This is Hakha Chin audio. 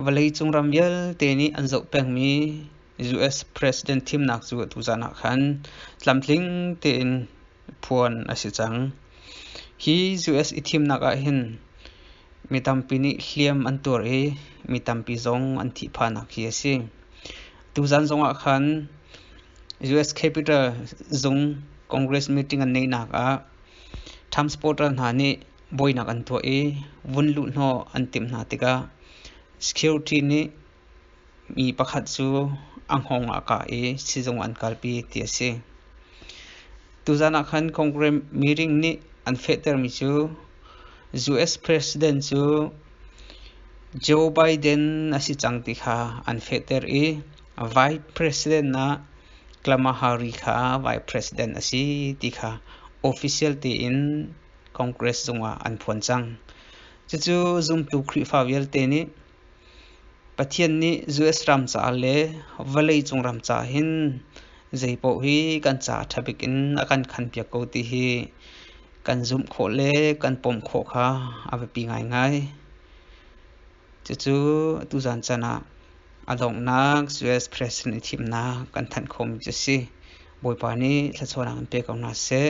Vawleicung ram vialte nih an zoh pengmi US President thimnak cu tuzan ah khan tlamtling tein phuan a si cang. Hi US i thimnak ah hin mi tampi nih hliam an tuar i mi tampi zong an thih phahnak hi a si. Tuzan zong ah khan US Capitol zung Congress meeting an neihnak ah Trump supporter hna nih buainak an tuah i vun luhhnawh an timh hna tikah security nih mi pakhat cu a hngawng ah a kah i sizung an kalpi ti a si. Tuzan ah khan Congress meeting nih an fehtermi cu US President cu Joe Biden a si cang ti kha an fehter i Vice President ah Kamala Harris kha Vice President a si ti kha official tein Congress zungah an phuan cang. Cucu zumtu Khrihfa vialte nih Pathian nih US ram caah le vawleicung ram caah hin zeipaoh hi kan caah ṭha bik in a kan khanpiak ko ti hi kan zumh khawh le kan pom khawh kha a biapi ngaingai. Cucu tuzan chan ah a donghnak US President i thimnak kan thanh khawhmi cu a si. Bawipa nih thluachuahnak in pe ko hna seh.